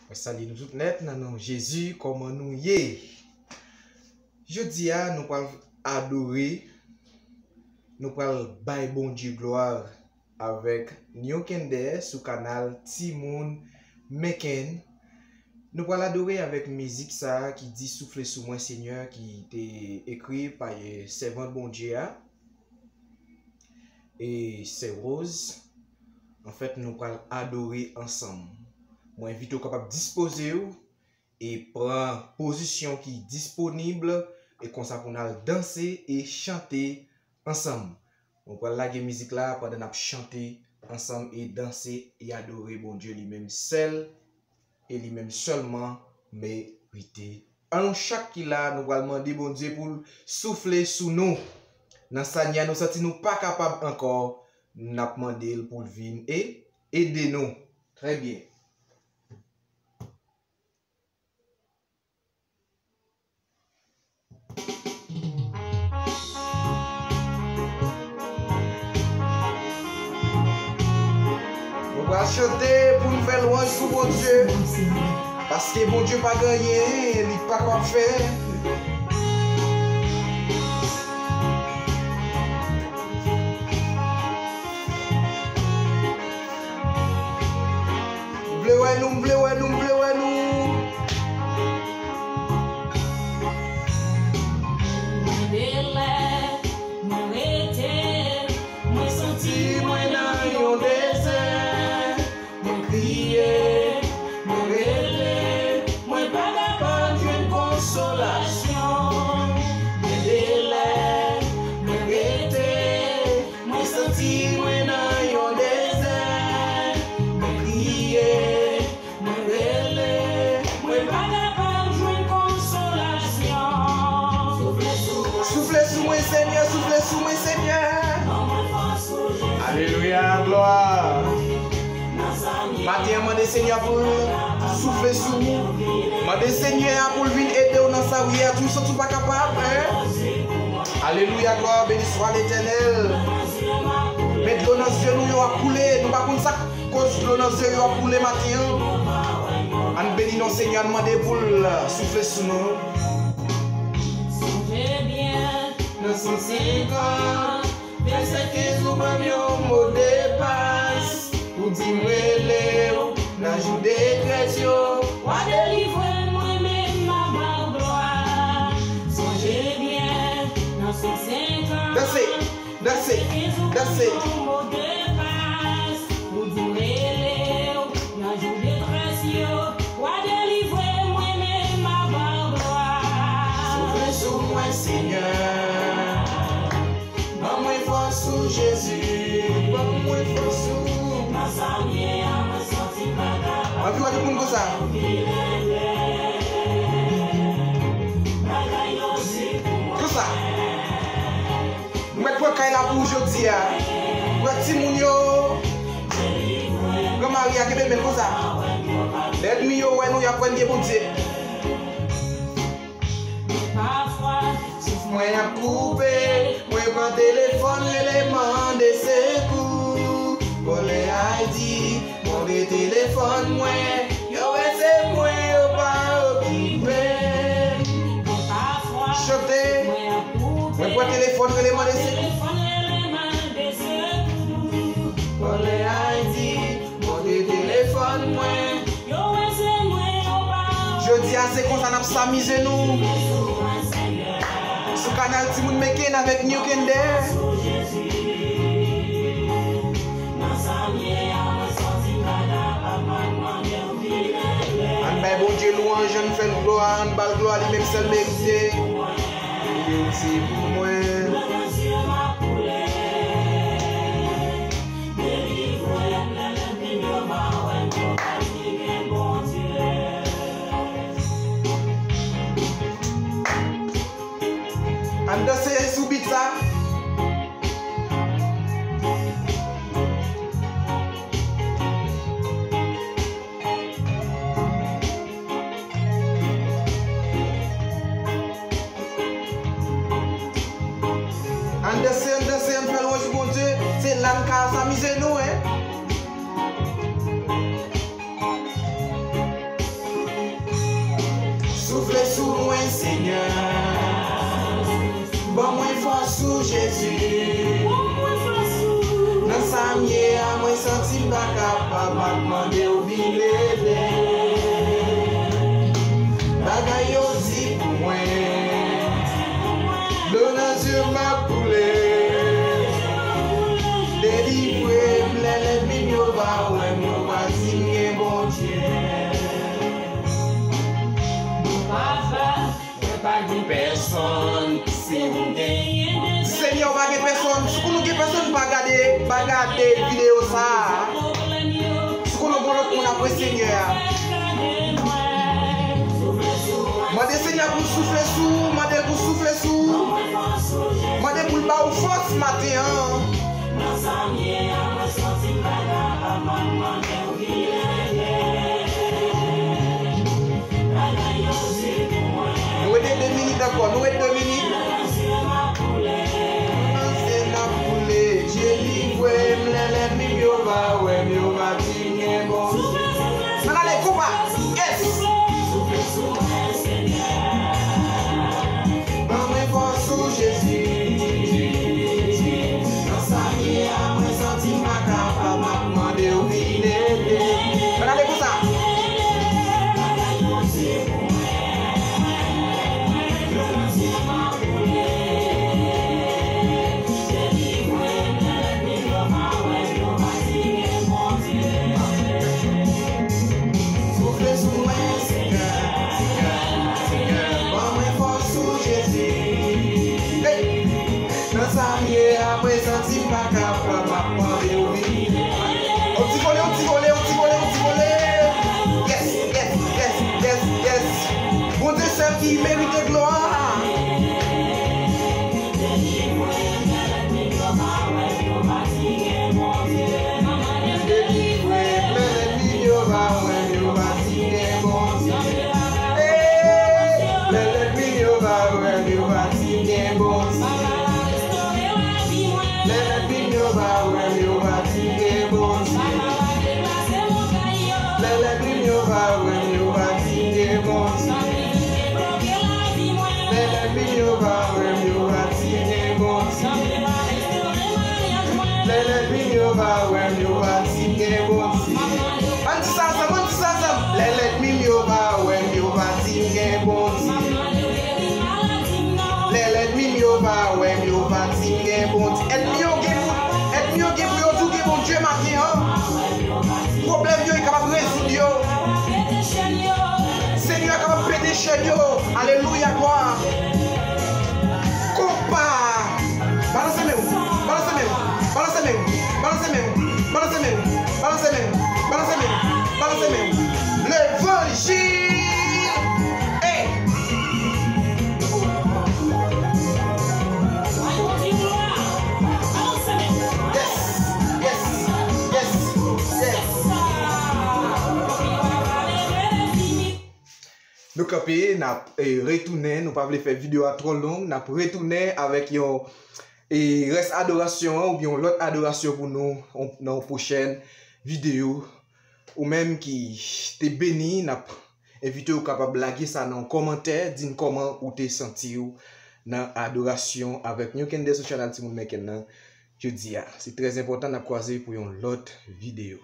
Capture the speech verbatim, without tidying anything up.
Mwen salye nou tout nèt nan non Jezi. Kòman nou ye? Jodi a, nou pral adore, nou pral bay Bondye glwa avèk New Kender sou kanal Timoun Meken. Nou pral adore avèk mizik sa a ki di Soufle sou mwen, Senyè, ki te ekri pa, eh, sèvant Bondye a, e sè Rose. Anfèt, nou pral adore ansanm. Mwen envite w kapab dispoze w e pran pozisyon ki disponib, e konsa pou n al danse e chante ansanm. Nou pral lage mizik la pandan n ap chante ansanm e danse e adore Bondye li menm sèl e li menm sèlman merite. An nou chak ki la, nou pral mande Bondye pou l soufle sou nou. Nan sa n ye a, nou santi nou pa kapab ankò, n ap mande l pou l vin e ede nou. Trè byen. Nou pral chante pou n fè lwanj pou Bondye. Paske Bondye pa gen anyen li pa kapab fè. M vle wè nou, m vle wè nou, m vle wè nou. Mwen delè, mwen rete, mwen santi mwen nan yon dezè. Mwen kriye, mwen rele, mwen pa kapab jwenn konsolasyon. Mwen delè, mwen rete, mwen santi mwen nan yon dezè. Mwen kriye, mwen rele, mwen pa kapab jwenn konsolasyon. Soufle sou mwen, Senyè, soufle sou mwen, Senyè. Alelouya, glwa. Maten an, mande Senyè a pou l soufle sou ou. Mande Senyè a pou l vin ede w nan sa w ye a, tou santi w pa kapab, en. Alelouya, glwa, beni swa Letènèl. Men dlo nan zye nou yo ap koule, nou pa konn sa k koz dlo nan zye yo ap koule maten an. Ann beni non Senyè, ann mande pou l soufle sou nou. Sonje byen, nan san senk an, vèsè kenz ou ban m yon mo de pas. Ou di m rele w nan jou detrès yo, w a delivre m, mwen menm m a ba w glwa. Sonje byen, nan san senk an, danse, danse, danse. Ou di m rele w nan jou detrès yo, w a delivre m, mwen menm m a ba w glwa. Soufle sou mwen, Senyè. Ban mwen fòs ou, Jezi, ban mwen fòs ou. Nan sa m ye a, mwen santi m pa kapab. Anvi wè tout moun konsa. Konsa. Mwen mèt pran kay la pou ou jodi a. Wè timoun yo. Gran Mari a kenbe men l konsa. Lè ènmi yo wè nou, y ap wè n gen Bondye. Pafwa, souf mwen ap koupe, mwen pran telefòn, rele mande sekou. Vòlè a di, mande telefòn mwen, yo wè se mwen, yo pa okipe m. Chante, mwen pran telefòn, rele mande sekou. Vòlè a di, mande telefòn mwen. Jodi a, se konsa n ap samize nou. Sou kanal Timoun Meken avèk New Kender. Ann bay Bondye lwanj, ann fè l glwa, ann ba l glwa li menm sèl merite. Li se pou mwen. Ann danse sou beat sa. Ann danse, ann danse, ann fè lwanj Bondye. Se la n ka samize nou, en. Ban mwen fòs ou, Jezi. Nan sa m ye a, mwen santi m pa kapab, m ap mande w vin ede. Bagay yo di pou mwen, dlo nan zye m ap koule. Delivre m, lè lènmi m yo va wè m, yo va di m gen Bondye. Papa, mwen pa gen pèsonn, se ou m genyen deja. Senyè, ou pa gen pèsonn. Si w konnen w gen pèsonn, pa gade, pa gade videyo sa a. Si w konnen w gen lòt moun apre Senyè a, mande Senyè pou l soufle sou ou, mande l pou l soufle sou ou. Mande pou l ba ou fòs maten an. Nou rete de minit ankò, nou rete de minit. Nan zye n ap koule, delivre m, lè lènmi m yo va wè m, yo va di m gen Bondye. Ann ale, konpa. Yes! Ban mwen fòs ou, Jezi. Nan sa m ye a, mwen santi m pa kapab, m ap mande w vin ede. Ann ale konsa. Soufle sou mwen, Senyè, Senyè, Senyè, ban mwen fòs ou, Jezi. Hey! Nan sa m ye a, mwen santi m pa kapab, m ap mande w vini. On ti vole, on ti vole, on ti vole, on ti vole. Yes, yes, yes, yes, yes. Bondye sèl ki merite glwa. Delivre m, lè lènmi m yo va wè m, yo va di gen Bondye. Hey! Lè lènmi m yo va wè m, yo va di gen Bondye. Lè lènmi m yo va wè m, yo va di gen Bondye. Lè lènmi m yo va wè m, yo va di gen Bondye. Lè lènmi m yo va wè m, yo va di gen Bondye. Lè lènmi m yo va wè m, yo va di gen Bondye. Ann di sa ansanm, ann di sa ansanm. Lè lènmi m yo va wè m, yo va di gen Bondye. Lè lènmi m yo va wè m, yo va di gen Bondye. Ènmi yo gen pou, ènmi yo gen pou yo di w gen Bondye maten an. Pwoblèm yo, li kapab rezoud yo. Senyè a kapab pete chèn yo. Alelouya, glwa. Konpa. Balanse men w, balanse men w, balanse men w, balanse men w, balanse men w, balanse men w, balanse men w, balanse men w. Levanjil! Hey! Yes! Yes! Yes! Yes! Nou kanpe, n ap, eh, retounen, nou pa vle fè videyo a twò long, n ap retounen avèk yon, eh, rès adorasyon an oubyen yon lòt adorasyon pou nou on, nan yon pwochèn videyo. Ou menm ki te beni, n ap envite w kapab lage sa nan yon kòmantè, di n kòman ou te santi w nan adorasyon avèk New Candace Channel Timoun Mèkèn nan jodi a. Se trè enpòtan, n ap kwaze pou yon lòt videyo.